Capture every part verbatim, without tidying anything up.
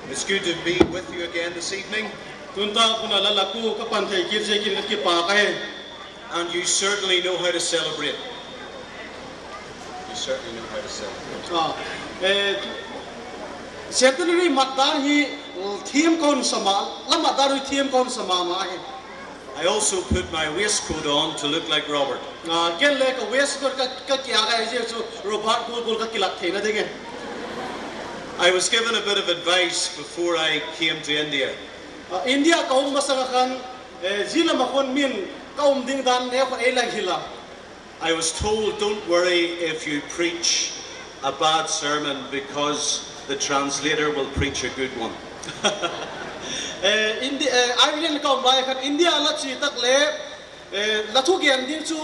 It's good to be with you again this evening. Tun tak hun a la lak u ka pan thei kit ziakin ka kipâk ahi. And you certainly know how to celebrate. You certainly know how to celebrate. Centenary mat dan hi thiam ka hun sa ma, la mat dan hi thiam ka hun sa ma ma hi. I also put my waistcoat on to look like Robert. Ken le ka waistcoat ka, ka kiak ahi, zia chu Robert gual gual ka kilat theina dingin. I was given a bit of advice before I came to India. India ka um masang ah khan, zia lam ah khan min ka um ding dan neu khat ei la hil a. I was told, don't worry if you preach a bad sermon because the translator will preach a good one. Ireland ka um lai khan India la chia tak le, la thugen ding chu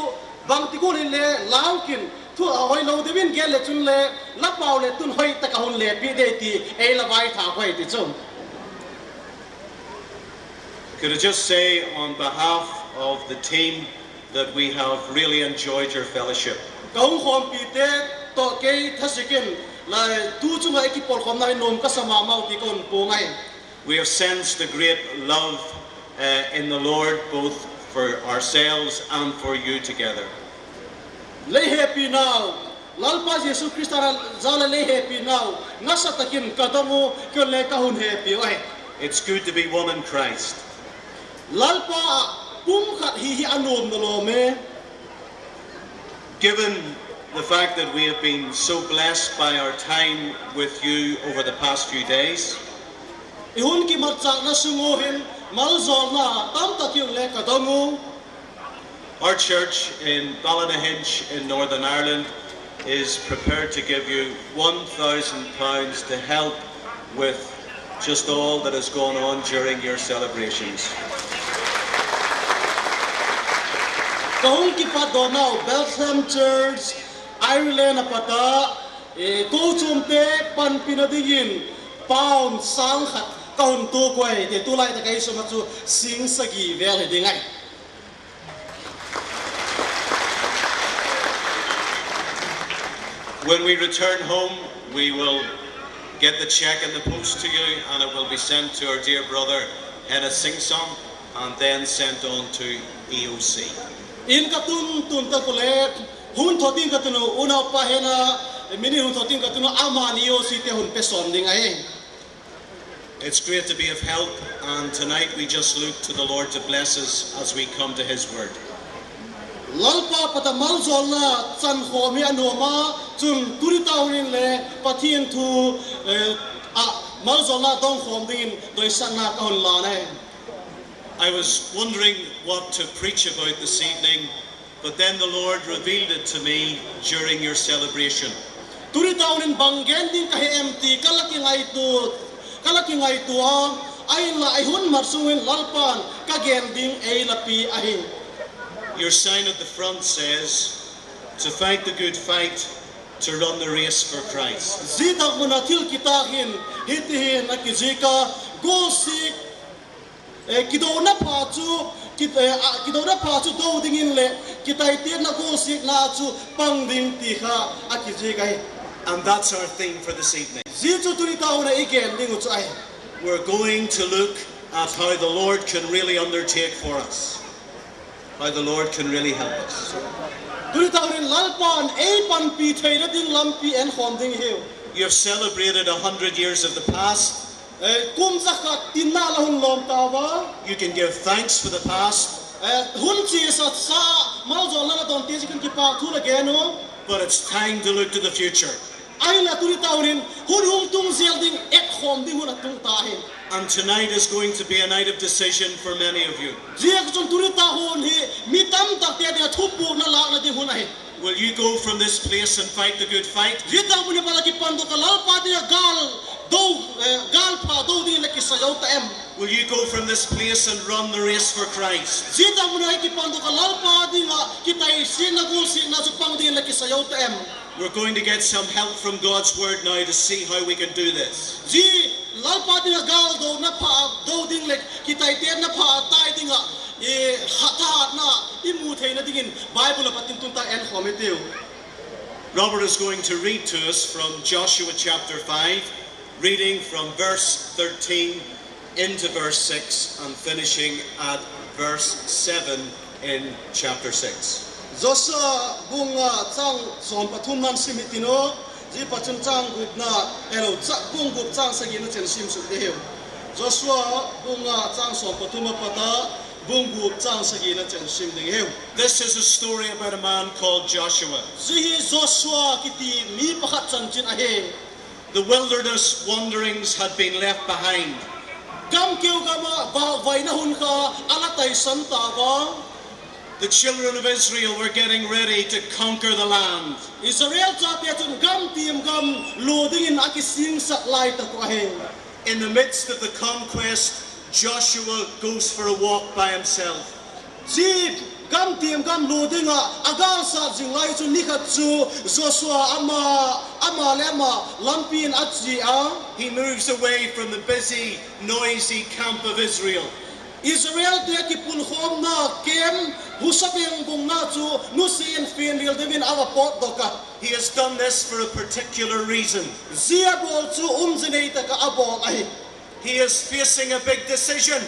bangti gual in le lau kin, thu a hoilo deu in gen le chun le, la pau le tun hoi tak a hun lepi dei ti ei la vaithak ui ti chu. Could I just say on behalf of the team that we have really enjoyed your fellowship. Ka hung khawmpite tawh kei thasik in, tu chung ah i kipawlkhawmna hi nuam ka sa ma mau ti ka hun puang ahi. We have sensed the great love in the Lord, both for ourselves and for you together. Lei hepinau, Lalpa Jesu Khrista jal a lei hepinau ngasa tak in ka dong u, kei le ka hun hepi u ahi. It's good to be one in Christ. Lalpa ah pum khat hi hi a nuam na lawm e. Given the fact that we have been so blessed by our time with you over the past few days, i hun kimatchâkna sung ua hin maljawlna tamtak i un le ka dong u. Our church in Ballinahinch in Northern Ireland is prepared to give you one thousand pounds to help with just all that has gone on during your celebrations. Ka hung kipatdawnau Bethlehem Church, Ireland a pat a, kochuamte panpina dingin pound sâng khat ka hun tuak ui ti, tulai tak ei sum ah chu sîng sagi vel hi ding ahi. When we return home, we will get the cheque in the post to you, and it will be sent to our dear brother Hena Singson, and then sent on to E O C. In ka tun tun tak u le, hun tho ding ka tun u, unaupa Hena, minute hun tho ding ka tun u, ama'n E O C te hun pe sawm ding ahi. It's great to be of help, and tonight we just look to the Lord to bless us as we come to His word. Lalpa pat a maljawlna chankhawm hi a nuam a, chun tuni tau hun in le Pathian thu ah maljawlna dongkhawm dingin doisakna ka hun lan ahi. I was wondering what to preach about this evening, but then the Lord revealed it to me during your celebration. Tuni tau hun in bang gen ding ka he em ti ka la kingaitua, ka la kingaitua a, ahinla i hun mat sung in Lalpa'n ka gen ding ei la pia ahi. Your sign at the front says, to fight the good fight, to run the race for Christ. Zia tak mun a thil kitâk hin hiti hin a kizik a, gualsiak, kidona pha chu, kidona pha chu do dingin leh kitaitêkna gualsiakna chu pang ding ti kha a kizik ahi. And that's our theme for this evening. Zia chu tuni tau hun a i gen ding uh chu ahi. We're going to look at how the Lord can really undertake for us, how the Lord can really help us. Tuni tau hun in Lalpa'n ei panpi theina ding lampi enkhawm ding hiu. You have celebrated a hundred years of the past. Kum za khat tinna la hun lawm tau a. You can give thanks for the past. Hun chiasa sa, maljawlna la don ti ziakin kipâk thu la gen u. But it's time to look to the future. Ahinla tuni tau hun in hun hung tung zel ding etkhawm ding hun a tung ta hi. And tonight is going to be a night of decision for many of you. Ziaziakchun tuni tau hun hi mi tamtakte ding ah thupukna lâkna ding hun ahi. Will you go from this place and fight the good fight? Zia tak mun a pat a kipandok a Lalpa ding ah gâl do, gâl pha do dingin la kisa zo ta em? Will you go from this place and run the race for Christ? Zia tak mun a kipandok a Lalpa ding ah kitaisiakna gualsiakna chu pang dingin la kisa zo ta em? We're going to get some help from God's word now to see how we can do this. Zia Lalpa ding ah gâl dona pha do ding leh kitaitêkna pha tai ding ah thahatna i mu theina dingin Bible a pat in tun tak enkhawm i tiu. Robert is going to read to us from Joshua chapter five. Reading from verse thirteen into verse six and finishing at verse seven in chapter six. Joshua bung nga châng sawm pathum nan sim hitiu. Zia pat chun châng gupna, elo, cha-, bung gup châng sagina chen sim suk ding hiu. Joshua bung nga châng sawm pathum a pat a bung gup châng sagina chen sim ding hiu. This is a story about a man called Joshua. Zia hi Joshua kiti mi pakhat chanchin ahi. The wilderness wanderings had been left behind. Gam keu gam ah vâkvaina hun kha a la taisan ta ua. The children of Israel were getting ready to conquer the land. Israel chate chun gam tiam gam lua dingin a kisingsak lai tak uh ahi. In the midst of the conquest, Joshua goes for a walk by himself. Zia gam tiam gam lua ding ah a gâlsat zing lai chu ni khat chu Joshua ama, ama leh ama lampi in a chia a. He moves away from the busy, noisy camp of Israel. Israelte kipulkhawmna camp, husa beng bungna chu nusia in fianrial dingin a va pawtdok a. He has done this for a particular reason. Zia bawl chu umzinei tak ah a bawl ahi. He is facing a big decision.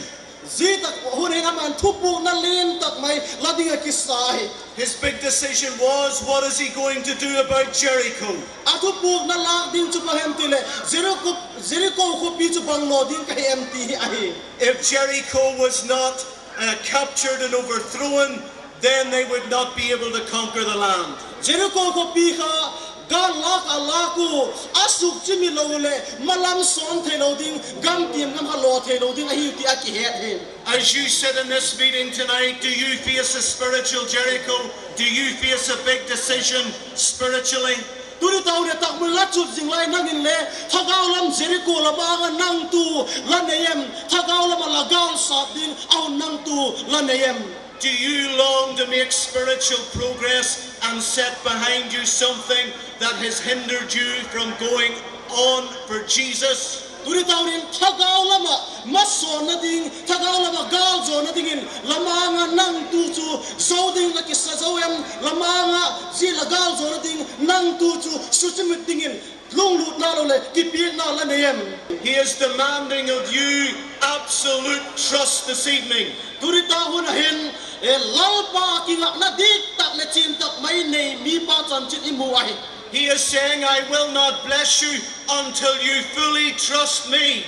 Zia tak hun hin ama'n thupukna lian tak mai la ding ah kisa ahi. His big decision was, what is he going to do about Jericho? A thupukna lâk ding chu bang hem ti leh, Jericho, Jericho khawpi chu bang law ding ka hi em ti hi ahi. If Jericho was not, uh, captured and overthrown, then they would not be able to conquer the land. Jericho khawpi kha gâl lâk a lâk u, a sukchimit lo leh malam sawn theilo ding, gam tiam gam kha law theilo ding ahiu ti a kihet hi. As you sit in this meeting tonight, do you face a spiritual Jericho? Do you face a big decision spiritually? Tuni tau leh tak mun la chut zing lai nang in le thagau lam Jericho la mang ah nangtu la nei em? Thagau lam ah la gâlsat ding a hun nangtu la nei em? Do you long to make spiritual progress and set behind you something that has hindered you from going on for Jesus? Tuni tau in thagau lam ah masawnna ding, thagau lam ah gâl zawna dingin la mang ah nangtu chu zo ding la kisa zo em? La mang ah zia la gâl zawna ding nangtu chu suchimit dingin lunglutna lo leh kipiakna la nei em? He is demanding of you absolute trust this evening. Tuni tau hun ah hin, e, Lalpa kingakna dik tak leh chian tak mai nei mipa chanchin i mu ahi. He is saying, I will not bless you until you fully trust me.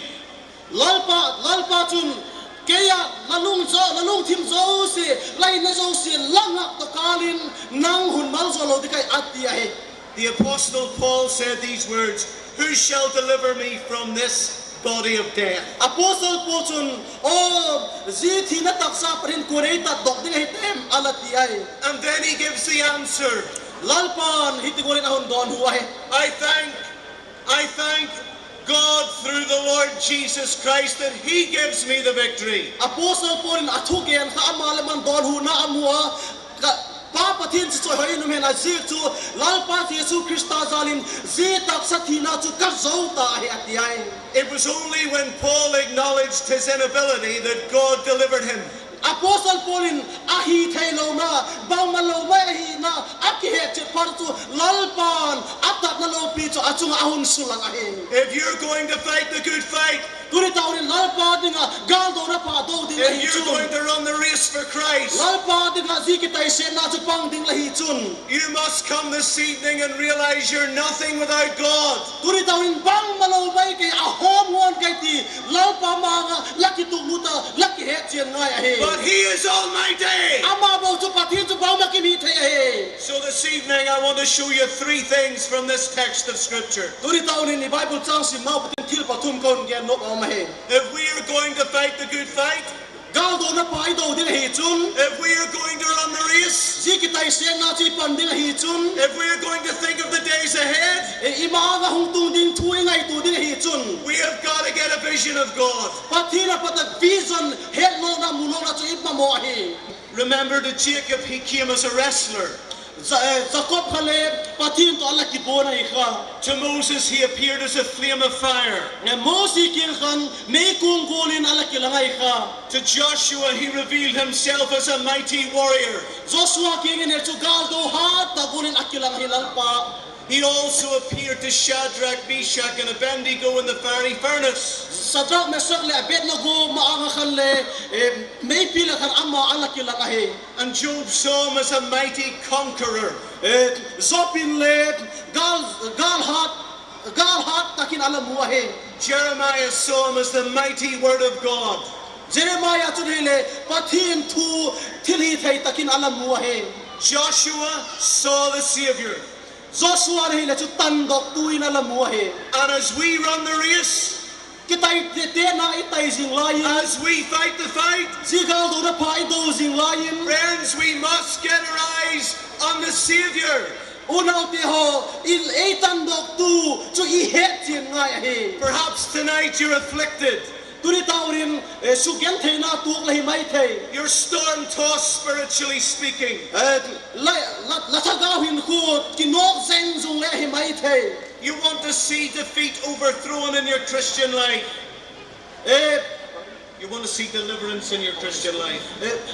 Lalpa, Lalpa chun, kei ah la lung zo, la lungthim zosia, la hinna zosia la ngak tawh kâl in nang hun malzawl lo ding ka hi a ti ahi. The Apostle Paul said these words, Who shall deliver me from this body of death? Apostle Paul chun, aw, zia thina taksa pat hin kua'n ei tatdok ding ahi tem? a la ti ahi. And then he gives the answer. Lalpa'n hiti gual in a hun dawnhu ahi. I thank, I thank God through the Lord Jesus Christ that he gives me the victory. Apostle Paul in a thugen kha ama leh ama dawnhuna a mu a, ka Pa Pathian chu chawihoi in um hen, a ziak chu Lalpa Jesu Khrista jal in zia taksa thina chu ka zo ta ahi a ti ahi. It was only when Paul acknowledged his inability that God delivered him. Apostle Paul in a hitheilona, bangmalo mai ahina a kihetchian phat chu Lalpa'n a tatna lopi chu a chung ah a hun sulang ahi. If you're going to fight the good fight, tuni tau in Lalpa ding ah gâldona pha do ding ahi chun, if you're going to run the race for Christ, Lalpa ding ah zia kitaisêtna chu pang ding la hi chun, you must come this evening and realize you're nothing without God. Tuni tau in bangmalo mai kei a hawm huan kei ti Lalpa ma-âng ah la kituklut a la kihetchian ngai ahi. But he is Almighty. Ama bang chu Pathian chu bangma kim hithei ahi. So this evening I want to show you three things from this text of Scripture. Tuni tau in i Bible châng simnau pat in thil pathum ka hun gen nop a um ahi. If we are going to fight the good fight, gâldona pha i do ding ahi chun, if we are going to run the race, zia kitaisêtna chu i pan ding ahi chun, if we are going to think of the days ahead, i ma-âng ah hung tung ding thu i ngaitua ding ahi chun, we have got to get a vision of God. Pathian a pat a vision, hetlouna, mulona chu i mamaw ahi. Remember that Jacob, he came as a wrestler. Ja-, Jakob kha le Pathian tawh a la kibawn ahi kha. To Moses he appeared as a flame of fire. Mosi kiang khan meikuang gual in a la kilang ahi kha. To Joshua he revealed himself as a mighty warrior. Joshua kiang in le chu gâldo hat tak gual in a kilang ahi Lalpa. He also appeared to Shadrach, Meshach, and Abednego in the fiery furnace. Sadrak, Mesak leh Abednego ma-âng ah khan le, meipi lak ah khan ama a la kilang ahi. And Job saw him as a mighty conqueror. Job in le gâl, gâl hat, gâl hat tak in a la mu ahi. Jeremiah saw him as the mighty word of God. Jeremiah chun hile Pathian thu thilhithei tak in a la mu ahi. Joshua saw the Saviour. Joshua'n hile chu tandoktu in a la mu ahi. And as we run the race, kitaitêtna i tai zing lai in, as we fight the fight, zia gâldona pha i do zing lai in, friends, we must get our eyes on the Saviour. Unaute haw, i, ei tandoktu chu i hetchian ngai ahi. Perhaps tonight you're afflicted. Tuni tau in, sukgentheina tuak la hi mai thei. You're storm-tossed, spiritually speaking. La, la thagau hinkhua kinawk zeng zung le hi mai thei. You want to see defeat overthrown in your Christian life. You want to see deliverance in your Christian life.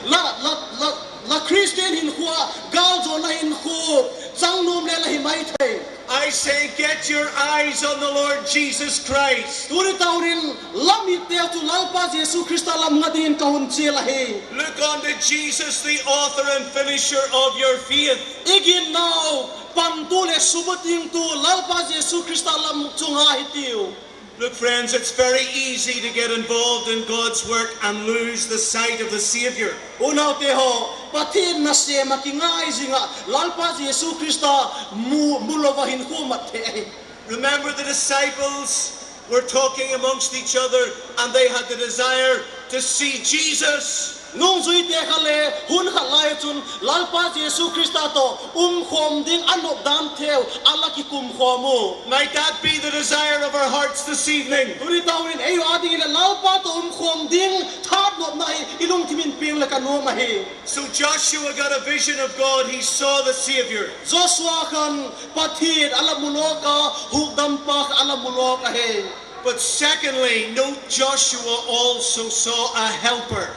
La, la, la Christian hinkhua ah gâlzawna hinkhua chang nuam le la hi mai thei. I say, get your eyes on the Lord Jesus Christ. Tuni tau in la mitteu chu Lalpa Jesu Khrista lam nga dingin ka hun chial ahi. Look unto Jesus, the author and finisher of your faith. I ginnau pantu leh subuatingtu Lalpa Jesu Khrista lam chu nga hitiu. Look, friends, it's very easy to get involved in God's work and lose the sight of the Saviour. Unaute haw, Pathian nasêm ah kingai zing ah Lalpa Jesu Khrista mu, mu lo a hinkhua mat thei ahi. Remember, the disciples were talking amongst each other and they had the desire to see Jesus. Nungzuite kha le hun khat lai chun Lalpa Jesu Khrista tawh umkhawm ding a nop dan theu a la kikum khawm u. Might that be the desire of our hearts this evening? Tuni tau in ei â ding in leh Lalpa tawh umkhawm ding thanopna hi i lungthim in piang leh ka nuam ahi. So Joshua got a vision of God, he saw the Saviour. Joshua khan Pathian a la mu lawk a, hukdampa kha a la mu lawk ahi. But secondly, note Joshua also saw a helper.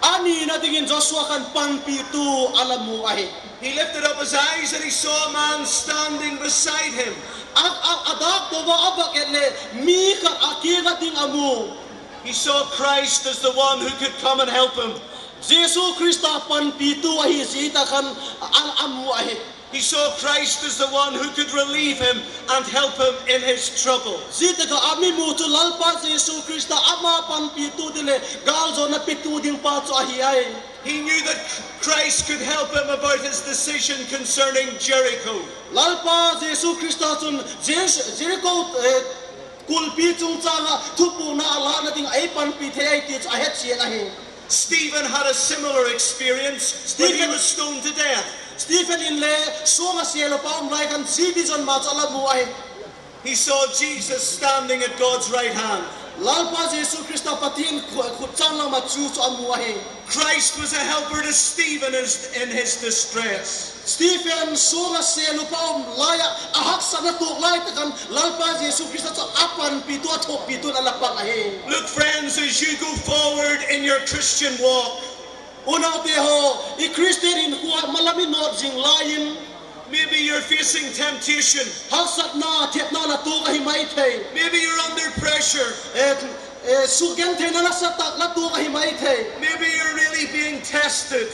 A nina dingin Joshua khan panpitu a la mu ahi. He lifted up his eyes and he saw a man standing beside him. A, a, a dâk to a, a vak et leh mi khat a kiang ah ding a mu. He saw Christ as the one who could come and help him. Jesu Khrista panpitu ahi zia tak khan a, a mu ahi. He saw Christ as the one who could relieve him and help him in his trouble. Zia tak ah a mi mu chu Lalpa Jesu Khrista ama panpitu ding leh gâlzawna pitu dingpa chu ahi ai. He knew that Christ could help him about his decision concerning Jericho. Lalpa Jesu Khrista chun Jer-, Jericho kulpi chungchâng ah thupukna a lâkna ding ah ei panpi thei ahi ti chu a hechian ahi. Stephen had a similar experience when he was stoned to death. Stephen inle suang a sêl upa um lai khan zia vision ma chu a la mu ahi. He saw Jesus standing at God's right hand. Lalpa Jesu Khrista Pathian khutchâng lam ah chu chu a mu ahi. Christ was a helper to Stephen in his distress. Stephen suang a sêl upa um lai ah, a haksatna tuak lai tak khan Lalpa Jesu Khrista chu a panpitu, a thuakpitu in a la pang ahi. Look, friends, as you go forward in your Christian walk, unaute haw, i Christian hinkhua ah malam i nawt zing lai in, maybe you're facing temptation. Haksatna, thepna la tuak ahi mai thei. Maybe you're under pressure. Sukgentheina nasa tak la tuak ahi mai thei. Maybe you're really being tested.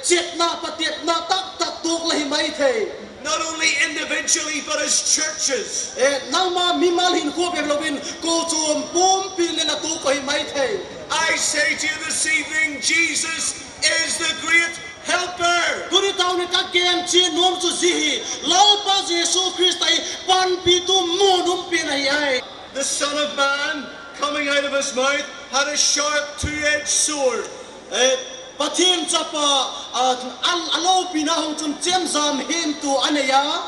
Chêtna, patepna taktak tuak la hi mai thei. Not only individually, but as churches. Nangma mimal hinkhua bep lo in, kochuam pumpi le la tuak ahi mai thei. I say to you this evening, Jesus is the great helper. Tuni tau in ka gen chian nuam chu zia hi, Lalpa Jesu Khrista hi panpitu mun um pen ahi ai. The Son of Man, coming out of his mouth, had a sharp two-edged sword. Pathian Chapa a lopina hung chun chemjam hemtu a nei a.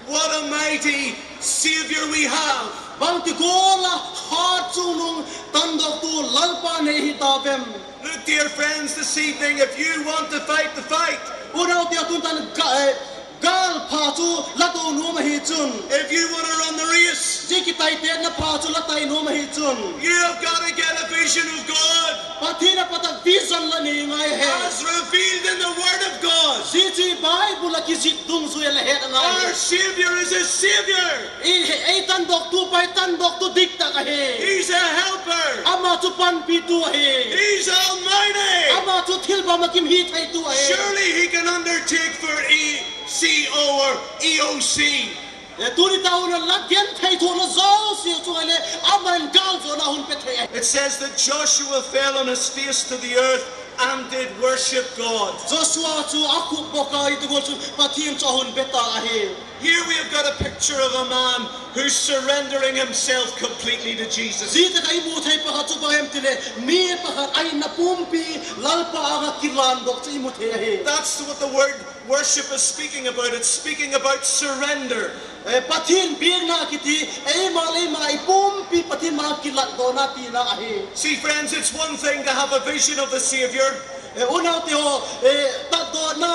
What a mighty Saviour we have. Bangti gual a hat chungnung tandoktu Lalpa nei hi ta vem. Look, dear friends, this evening, if you want to fight the fight, unaute, tun tan gâl pha chu la do nuam ahi chun, if you want to run the race, zia kitaitêtna pha chu la tai nuam ahi chun, you have got to get a vision of God. Pathian a pat a vision la nei ngai hen. As revealed in the Word of God. Zia chu Bible a kizip dungzui a la het a ngai. Our Savior is a Savior. Ei tandawktupa hi tandawktu diktak ahi. He's a helper. Ama chu panpitu ahi. He's almighty. Ama chu thilbam a kim hitheitu ahi. Surely he can undertake for E C O or E O C. Tuni ta hun a la genthei thuakna zosia chung ah le ama'n gâlzawna hun pe thei ahi. It says that Joshua fell on his face to the earth and did worship God. Joshua chu a khuk bawk a, i ti gual chun Pathian chu a hun be ta ahi. Here we have got a picture of a man who's surrendering himself completely to Jesus. Zia tak ah i mu thei pakhat chu bang hem ti leh, mi pakhat a hinna pumpi Lalpa âng ah kilândok chu i mu thei ahi. That's what the word worship is speaking about. It's speaking about surrender. Pathian biakna kiti, eima le eima i pumpi Pathian ma-âng kilatdawna tina ahi. See, friends, it's one thing to have a vision of the Savior. Unaute haw, tatdawna,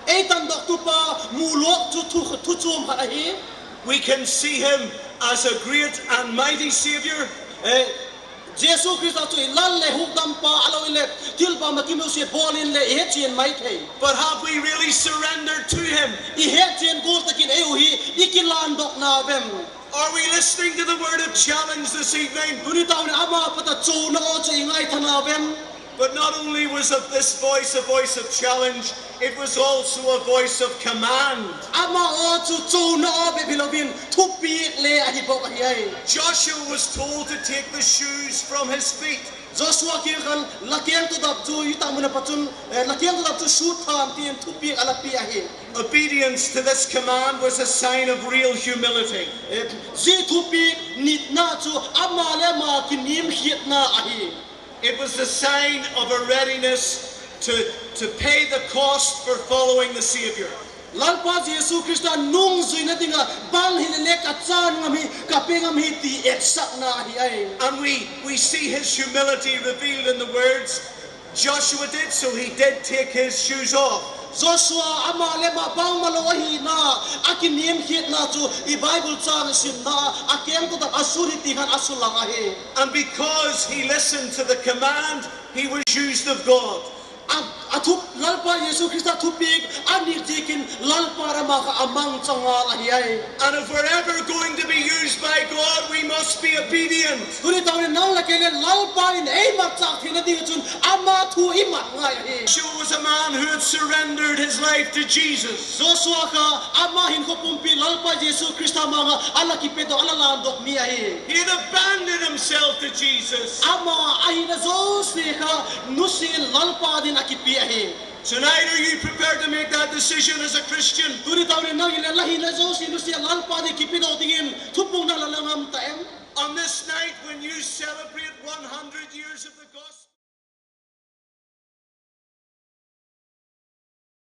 ei tandawktupa mu lawk chu thu, thu chuam khat ahi. We can see him as a great and mighty Savior. Jesu Khrista chu i Lal leh Hukdampa a lo inle, thilbam a kim zosia bawl inle i hetchian mai thei. But have we really surrendered to him? I hetchian gual tak in ei u hi i kilândokna vem? Are we listening to the word of challenge this evening? Tuni ta hun in ama pat a chona aw chu i ngaithana vem? But not only was of this voice a voice of challenge, it was also a voice of command. Ama aw chu chona aw bep hilo in thupiak le ahi bawk ahi ai. Joshua was told to take the shoes from his feet. Joshua kiang khan la kengtudap chu, i ta mun a pat chun, la kengtudap chu sut than tin thupiak a la pia ahi. Obedience to this command was a sign of real humility. Zia thupiak nitna chu ama le ama kiniamkhiatna ahi. It was the sign of a readiness to, to pay the cost for following the Savior. Lalpa Jesu Khrista nungzuina ding ah bang hile le ka chan ngam hi, ka pe ngam hi ti etsakna ahi ai. And we, we see his humility revealed in the words, Joshua did, so he did take his shoes off. Joshua ama le ama bangmalo ahina, a kiniamkhiatna chu i Bible châng simna ah a kengtudap a sut hi ti khan a sulang ahi. And because he listened to the command, he was used of God. Lalpa Jesu Khrista thupiak a nit ziakin Lalpa ram ah kha a mangcha ngal ahi ai. And if we're ever going to be used by God, we must be obedient. Tuni ta hun in nang leh kei le Lalpa in ei matchâk theina ding ah chun ama thu i mat ngai ahi. Joshua was a man who had surrendered his life to Jesus. Joshua kha ama hinkhua pumpi Lalpa Jesu Khrista ma-âng ah a la kipedaw, a la lândok mi ahi. He had abandoned himself to Jesus. Ama a hina zosia kha nusia in Lalpa ding a kipia ahi. Tonight, are you prepared to make that decision as a Christian? Tuni ta hun in nang hile la hina zosia nusia Lalpa ding kipedaw dingin thupukna la la ngam ta em? On this night when you celebrate